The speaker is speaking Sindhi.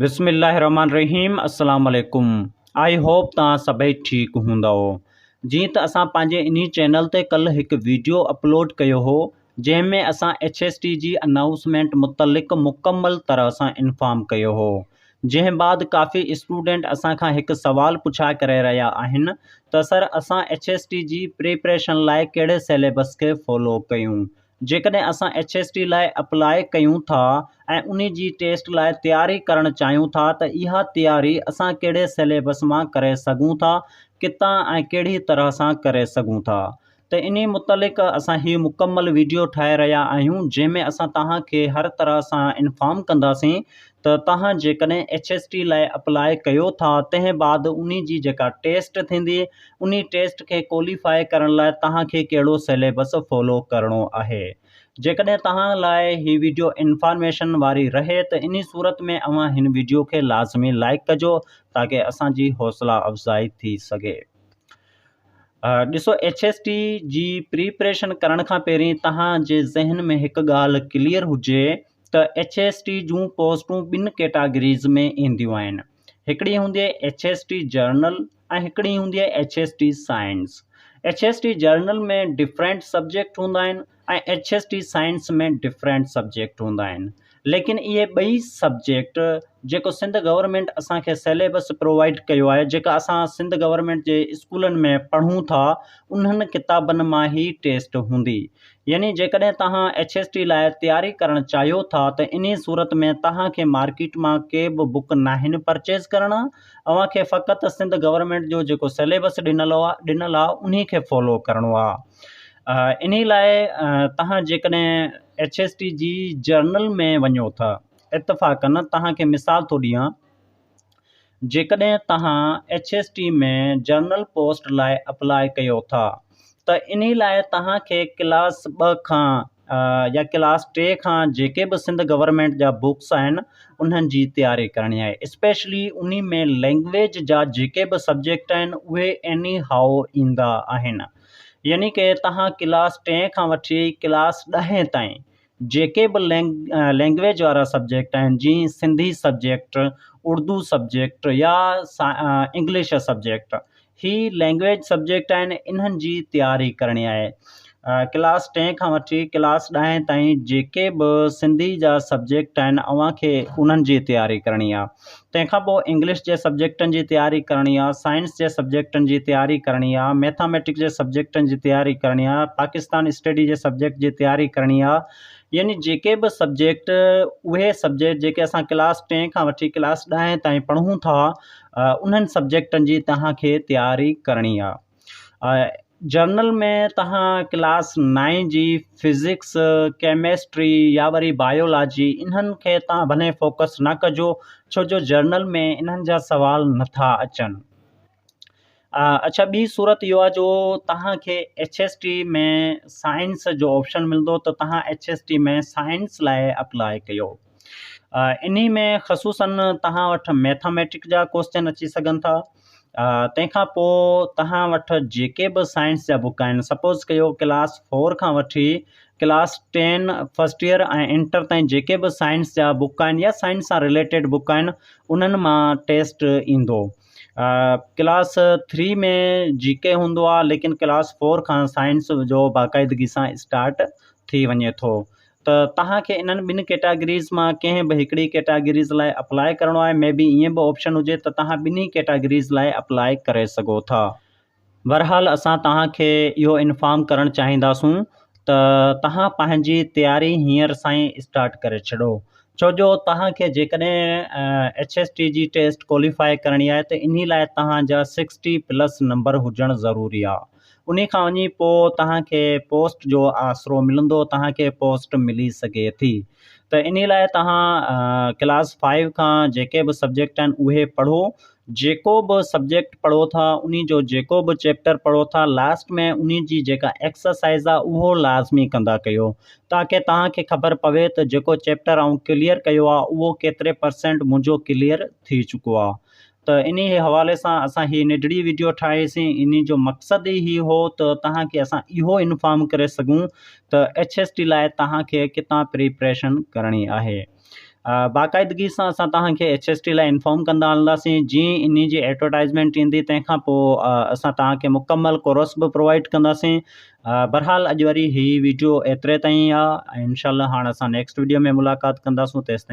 بسم الله الرحمن الرحيم السلام عليڪم I hope توهان سڀئي ٺيڪ هوندؤ جيئن ته اسان پنهنجي انهي چينل تي ڪلهه هڪ ويڊيو اپلوڊ ڪيو هو جنهن ۾ اسان ايڇ ايس ٽي جي انائوسمينٽ متعلق مڪمل طرح سان انفارم ڪيو هو جنهن بعد ڪافي اسٽوڊنٽ اسان کان هڪ سوال پڇا ڪري رهيا آهن ته سر اسان ايڇ ايس ٽي جي پريپريشن لاء ڪهڙي سيليبس کي فالو ڪيون جيڪڏهن اسان ايڇ ايس ٽي لاء اپلاء ڪيون ٿا ۽ انهي جي ٽيسٽ لاء تياري ڪرڻ چاهيون ٿا ته اها تياري اسان ڪهڙي سيليبس مان ڪري سگهون ٿا، ڪتان ۽ ڪهڙي طرح سان ڪري سگهون ٿا ته انهي متعلق اسان هي مڪمل ويڊيو ٺاهي رهيا آهيون جنهن ۾ اسان توهان کي هر طرح سان انفارم ڪنداسين ته توهان جيڪڏهن ايڇ ايس ٽي لاء اپلاء ڪيو ٿا تنهن بعد انهي جي جيڪا ٽيسٽ ٿيندي انهي ٽيسٽ کي ڪوليفائي ڪرڻ لاء توهان کي ڪهڙو سيليبس فالو ڪرڻو آهي. جيڪڏهن توهان لاء هي ويڊيو انفارميشن واري رهي ته انهي صورت ۾ اوهان هن ويڊيو کي لازمي لائيڪ ڪجو تاڪه اسان جي حوصلا افزائي ٿي سگهي. ڏسو ايڇ ايس ٽي جي پريپريشن ڪرڻ کان پهرين توهان جي ذهن ۾ هڪ ڳالهه ڪليئر هجي ته ايڇ ايس ٽي جون پوسٽون ٻن ڪيٽاگريز ۾ اينديون آهن هڪڙي هوندي آهي ايڇ ايس ٽي جرنل ۽ هڪڙي هوندي آهي H S T science. H S T general ۾ different subject هوندا آهن ۽ H S T science ۾ different subject هوندا آهن ليڪن اهي ٻئي سبجيڪٽ جيڪو سنڌ گورنمينٽ اسان کي سيليبس پرووائيڊ ڪيو آهي جيڪا اسان سنڌ گورنمينٽ جي اسڪولن ۾ پڙهون ٿا انهن ڪتابن مان ئي ٽيسٽ هوندي يعني جيڪڏهن توهان ايڇ ايس ٽي لاء تياري ڪرڻ چاهيو ٿا ته انهي صورت ۾ توهان کي مارڪيٽ مان ڪي به بڪ ناهن پرچيز ڪرڻا اوهان کي فقط سنڌ گورنمينٽ جو جيڪو سيليبس ڏنل ڏنل آهي انهي کي فالو ڪرڻو آهي انهي لاء توهان جيڪڏهن ايڇ ايس ٽي جي جرنل ۾ وڃو ٿا اتفاقن توهان کي مثال ٿو ڏيان جيڪڏهن توهان H S T ۾ general post لاء اپلاء ڪيو ٿا ته انهي لاء توهان کي ڪلاس ٻه کان يا ڪلاس ٽي کان جيڪي به سنڌ گورنمينٽ جا بڪس آهن انهن جي تياري ڪرڻي آهي اسپيشلي انهي ۾ لينگويج جا جيڪي به سبجيڪٽ آهن اهي ايني هائو ايندا آهن يعني ڪي توهان ڪلاس ٽئين کان وٺي ڪلاس ڏهين تائين جيڪي به لينگويج وارا سبجيڪٽ آهن جيئن سنڌي سبجيڪٽ، اردو سبجيڪٽ يا انگلش سبجيڪٽ هي لينگويج سبجيڪٽ آهن انهن جي تياري ڪرڻي آهي. ڪلاس ٽئين کان وٺي ڪلاس ڏهين تائين جيڪي به سنڌي جا سبجيڪٽ آهن اوهان کي انهن جي تياري ڪرڻي آهي. تنهن کان پوء انگلش جي سبجيڪٽن جي تياري ڪرڻي آ، سائنس جي سبجيڪٽن جي تياري ڪرڻي آ، ميٿاميٽڪس جي سبجيڪٽن جي تياري ڪرڻي آ، پاڪستان اسٽڊي جي سبجيڪٽ جي تياري ڪرڻي آ يعني جيڪي به سبجيڪٽ اهي سبجيڪٽ جيڪي اسان ڪلاس ٽئين کان وٺي ڪلاس ڏهين تائين پڙهون ٿا انهن سبجيڪٽن جي توهان کي تياري ڪرڻي آ. جرنل ۾ توهان ڪلاس نائين جي فزڪس، ڪيمسٽري يا وري بايولاجي انهن کي توهان ڀلي فوڪس نه ڪجو ڇو جو جرنل ۾ انهن جا سوال نٿا اچن. اڇا ٻي صورت اهو آهي جو توهان کي ايڇ ايس ٽي ۾ سائنس جو آپشن ملندو ته توهان ايڇ ايس ٽي ۾ سائنس لاء اپلاء ڪيو. انهي ۾ خصوصن توهان وٽ ميٿاميٽڪ جا ڪوسچن اچي سگهن ٿا. تنهن کان پوء توهان وٽ جيڪي به سائنس جا بڪ آهن سپوز ڪيو ڪلاس فور کان وٺي ڪلاس ٽين فرسٽ ايئر ۽ انٽر تائين جيڪي به سائنس جا بڪ آهن يا سائنس سان رليٽيڊ بڪ آهن انهن مان ٽيسٽ ايندو ڪلاس ٿري ۾ جي ڪي هوندو آهي ليڪن ڪلاس فور کان سائنس جو باقاعدگي سان اسٽارٽ ٿي وڃي ٿو ته توهان کي انهن ٻن ڪيٽاگريز مان ڪنهن به هڪڙي ڪيٽاگريز لاء اپلاء ڪرڻو آهي مي بي ائين به آپشن هجي ته توهان ٻنهي ڪيٽاگريز لاء اپلاء ڪري سگهو ٿا. بھرحال اسان توهان کي اهو انفارم ڪرڻ چاهينداسون ته توهان پنهنجي تياري هينئر سان ئي اسٽارٽ ڪري ڇڏو ڇو جو توهان کي جيڪڏهن ايڇ ايس ٽي جي ٽيسٽ ڪوليفائي ڪرڻي آهي ته انهي لاء توهان جا سڪسٽي پلس نمبر هجڻ ضروري آهي. انهي کان وڃي پوء توهان کي پوسٽ جو آسرو ملندو توهان کي پوسٽ ملي سگهي ٿي ته انهي لاء توهان ڪلاس فائيو کان جيڪي به سبجيڪٽ آهن اهي پڙهو جيڪو به سبجيڪٽ پڙهو ٿا انهي جو جيڪو به چيپٽر پڙهو ٿا لاسٽ ۾ انهي جي جيڪا ايڪسرسائز آهي اهو لازمي ڪندا ڪيو تاڪه توهان کي خبر پوي ته جيڪو چيپٽر آئون ڪليئر ڪيو آهي اهو ڪيتري پرسينٽ منهنجو ڪليئر ٿي چڪو آهي ته انهي حوالي سان اسان هي ننڍڙي وڊيو ٺاهي سين انهي جو مقصد ئي هي هو ته توهان کي اسان اهو انفارم ڪري سگهون ته ايڇ ايس ٽي لاء توهان کي ڪتان پريپريشن ڪرڻي آهي. باقاعدگي سان اسان توهان کي ايڇ ايس ٽي لاء انفارم ڪندا هلنداسين جيئن انهي جي ايڊورٽائزمينٽ ايندي تنهن کان پوء اسان توهان کي مڪمل ڪورس به پرووائيڊ ڪنداسين. بھرحال اڄ واري هي ويڊيو ايتري تائين آ ۽ انشاء الله هاڻ اسان نيڪسٽ ويڊيو ۾ ملاقات ڪنداسون تيستائين.